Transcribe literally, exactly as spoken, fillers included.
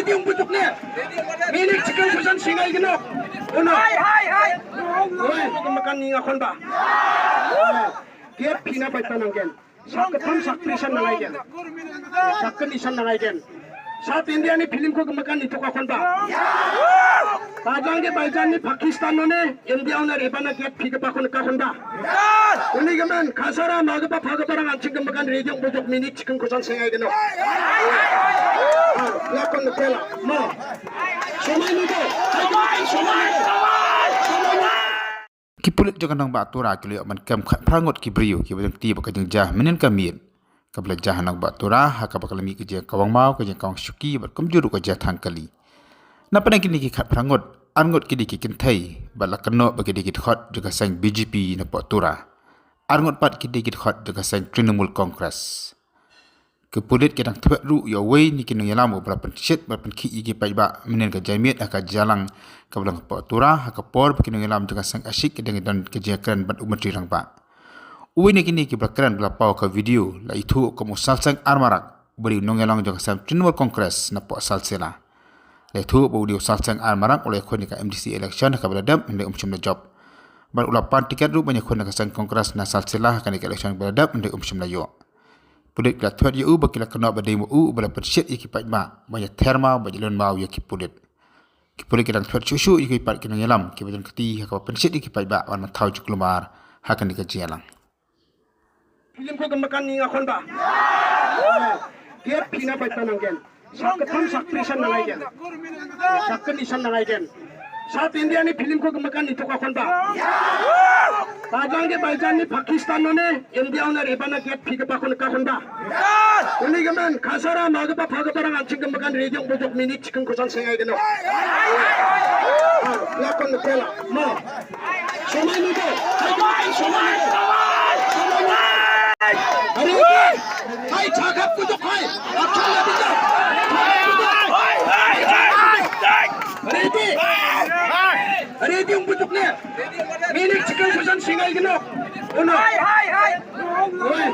Yung bujuk ne. Minik chicken susan singai gino. Uno. Hai, hai, hai. Oi, bukan makan ni ngakon ba. Kiat pina bai tanang gen. Sak ketam sak prisan nangai gen. Sak kenisan nangai gen. South India ni film ko gemakan ni tuk akon ba. Tajang ke baijan ni Pakistan ne. India una rebana kiat phi ke pakon ka hon ba. Uni gemen, kasara ma ke pa pha ke parang anching ke makan rejong bojok minik chicken kosan sengai keno. Ah, lakon kela, mo. Somai ni ko, hai ko, somai ni ko. Somai ni ko. Ki pulit jong ka nongbah Tura ki la ïoh ban kem khatphra ngut ki briew kiba jingkti bad ka jingjia mynnin ka miet. Kaba la jia ha nongbah Tura, ha kaba ka la mih ka jia kawang maw, ka jia kawang shuki, bad kumjuh ruh ka jia thang kali. Napdeng kine ki khatphra ngut, ar ngut ki dei ki kynthei, bad la kynnoh ba ki dei ki dkhot jong ka seng B J P napoh Tura. Ar ngut pat ki dei ki dkhot jong ka seng Trinamool Congress. Ki pulit ki dang thwet ruh ïa uwei na ki nongïalam uba la pynshit bad pynkhih ïa ki paidbah mynnin ka jingmih ha ka jingïalang kaba long hapoh Tura, ha ka por ba ki nongïalam jong ka seng ASHIK ki dang don ka jingkren bad u Myntri Rangbah. Uwei na kine kiba la kren ba la paw ka video la ithuh kum u Salseng Armarak, uba dei u nongïalam jong ka seng Trinamool Congress napoh Salsela. La ithuh ba u dei u Salseng Armarak u la ïakhun ïa ka M D C election ha kaba la dep hynrei um shym la jop. Bad u la pan tiket ruh ban ïakhun ïa ka seng Congress na Salsela ha kane ka election ba la dep hynrei um shym la ïoh. Pulit ki la thwet ïa u ba ki la kynnoh ba dei ma u uba la pynshit ïa ki paidbah, ba ïa ther maw, ba ïa lun maw ïa ki pulit. Ki pulit ki dang thwet shuh shuh ïa ki pat ki nongïalam kiba don kti ha kaba pynshit ïa ki paidbah ban mynthaw jingkulmar ha kane ka jingïalang. Film ko gemakan ni ngakon ba. Kiat pina bai tanang gen. Sak ketam sak prisan nangai gen. Sak kenisan nangai gen. South India ni film ko gemakan ni tuk akon ba. Tajang ke baijan ni Pakistan ne India una rebana kiat phi ke pakon ka hon ba. Uni gemen, kasara ma ke pa pha ke parang anching gemakan rejong bojok minik chicken kosan sengai keno. Ah, lakon kela, mo. Somai ni ko, hai ko, somai ni ko. Somai ni ko. Hari ini, hai, cakap kutuk, hai. Action na kita. Hari ini. Hari ini, um kutuk ne. Minik chicken susan singai keno. Uno. Hai, hai, hai. Oi.